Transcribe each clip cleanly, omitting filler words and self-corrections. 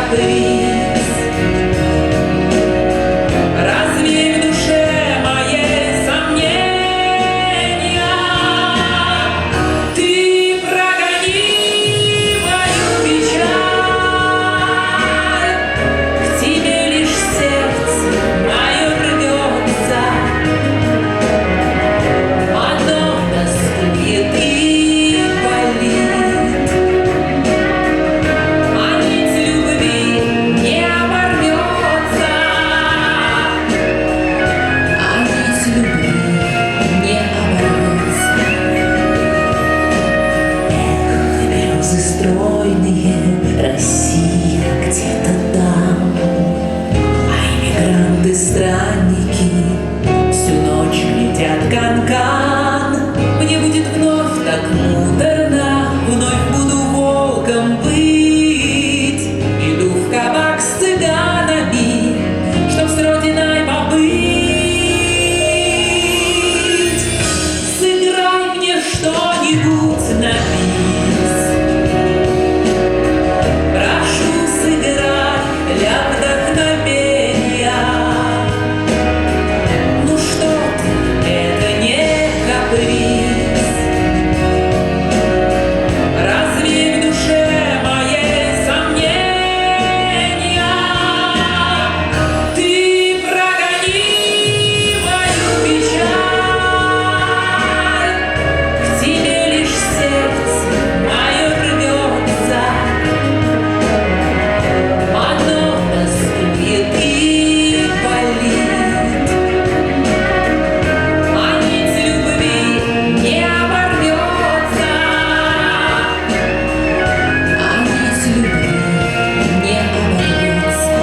Каприз. Развей в душе моей сомнения, ты прогони мою печаль, к тебе лишь сердце мое рвется, оно тоскует и болит, а нить любви не оборвется, а нить любви не оборвется. Эх, березы стройные, Россия где-то там, а иммигранты-странники всю ночь глядят канкан. Мне будет вновь так муторно, вновь буду волком выть. Иду в кабак с цыганами, чтоб с родиной побыть. Сыграй мне что-нибудь на бис. Прошу, сыграй для вдохновения. Ну что ты, это не каприз. Развей в душе моей сомнения, ты прогони мою печаль, к тебе лишь сердце мое рвется, оно тоскует и болит, а нить любви не оборвется, а нить любви не оборвется.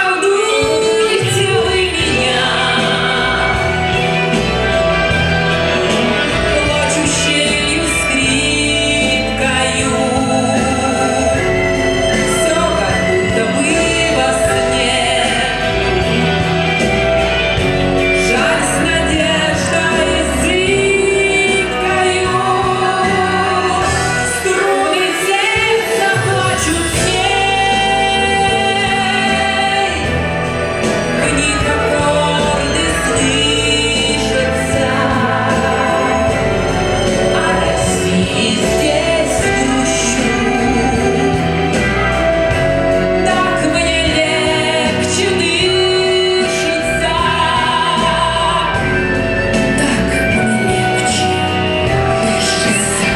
Заколдуйте вы меня плачущею скрипкою. Все как будто бы во сне. Жаль, с надеждой зыбкою струны сердца плачут с ней. В них аккорды слышатся, а России здесь грущу. Так мне легче дышится, так мне легче дышится.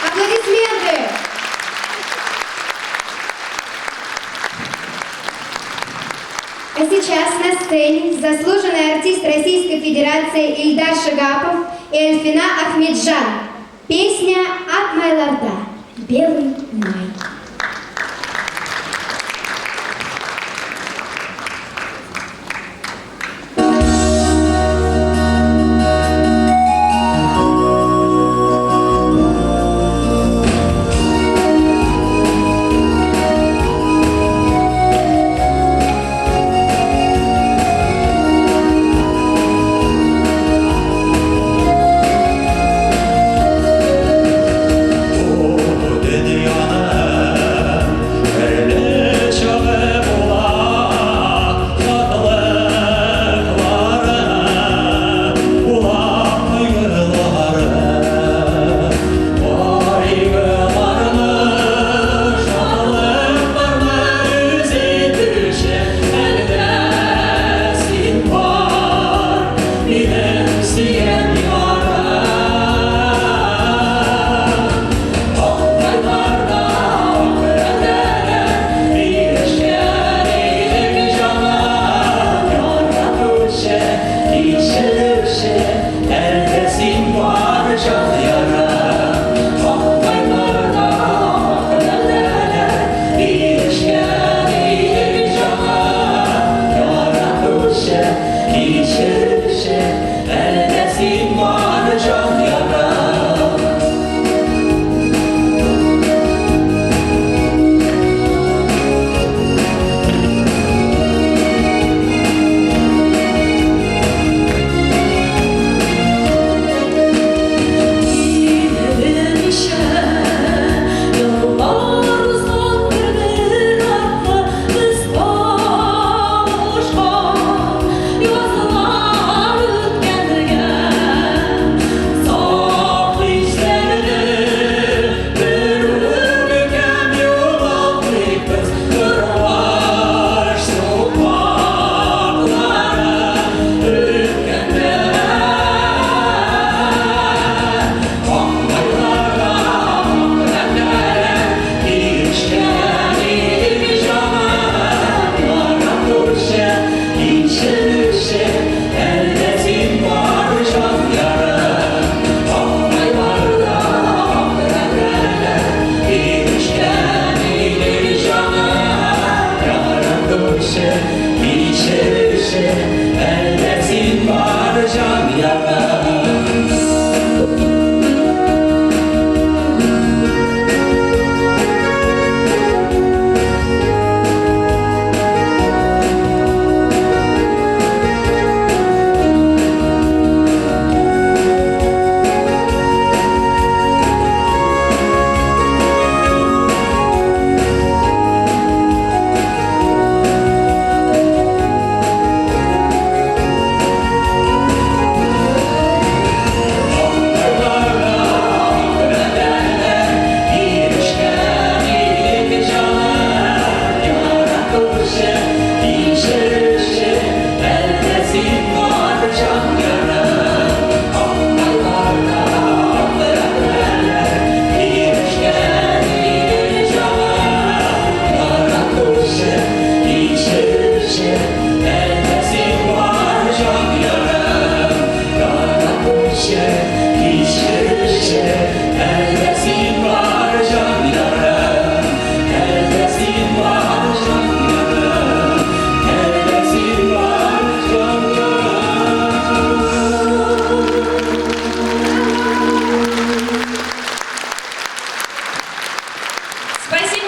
Аплодисменты! А сейчас на сцене заслуженный артист Российской Федерации Ильдар Шигапов и Альфина Ахмеджан. Песня «Ак Майларда. Белый май». Дөньяны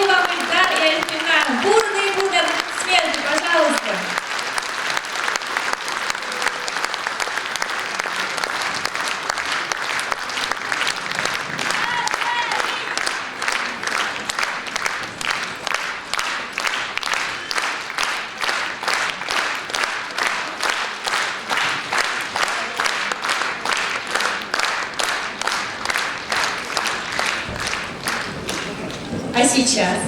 вам, Ильдар и Альфина. Бурные-бурные аплодисменты, пожалуйста. А сейчас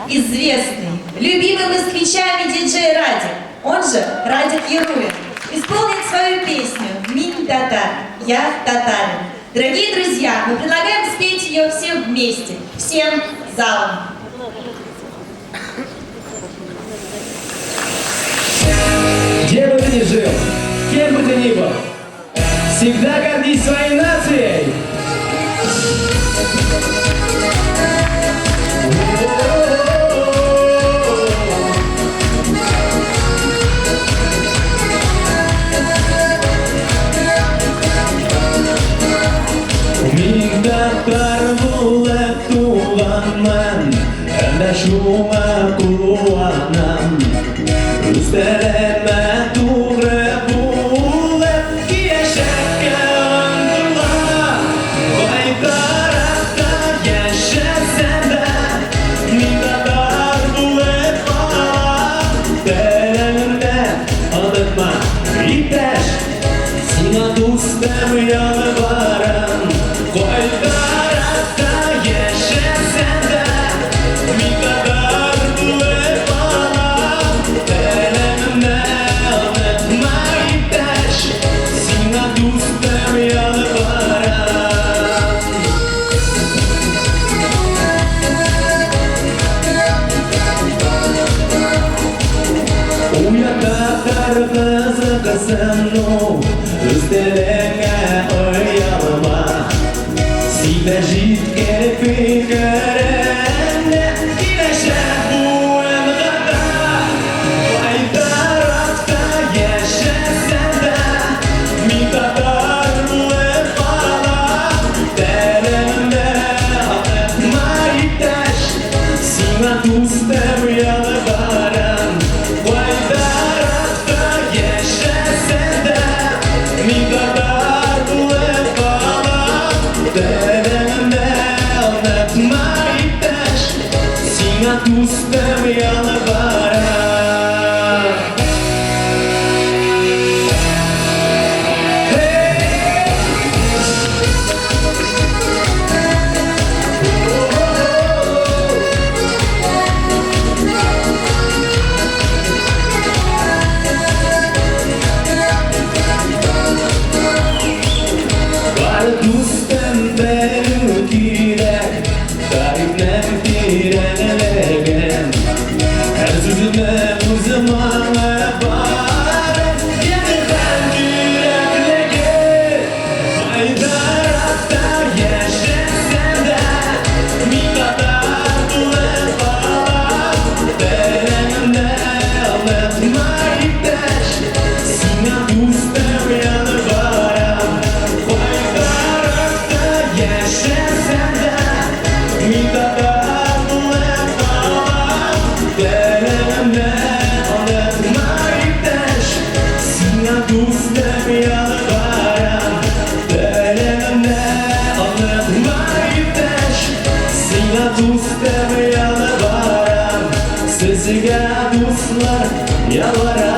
известный, любимый москвичами диджей Радик, он же Радик Яруллин, исполнит свою песню «Мин татар, я татарин». Дорогие друзья, мы предлагаем спеть ее все вместе, всем залом. Где бы ты ни жил, кем бы ты ни был, всегда гордись своей нацией! Мин татар булып туганмын, әмма шуңа куанам. Үз телемә тугры булып, киләчәккә омтылам. Кай тарафта яшәсәм дә, мин татар булып калам. Телемне онытма, иптәш, сиңа дустым ялварам. Кай тарафта яшәсәм дә, мин татар булып калам. Телемне онытма, иптәш, сиңа дустым ялварам. Уя татар кызы кызыну, үз телеңә оялма. Син дә җиткер фикереңне киләчәк буынга да. Кай тарафта яшәсәм дә, мин татар булып калам. Телемне онытма, иптәш, сиңа дустым ялварам. Кай тарафта яшәсәм дә, мин татар булып калам. Телемне онытма, иптәш, сиңа дустым ялварам. Бар дустым белү кирәк, тарихның тирәнлеген. Һәр сүземнең үз моңы бар, яме һәм кирәклеге. Кай тарафта яшәсәм дә, мин татар булып калам. Телемне онытма, иптәш, сиңа дустым ялварам. Кай тарафта яшәсәм дә, мин татар булып калам. Телемне онытма, иптәш, сиңа дустым ялварам. Телемне онытма, иптәш, сиңа дустым ялварам. Сезгә, дуслар, ялварам.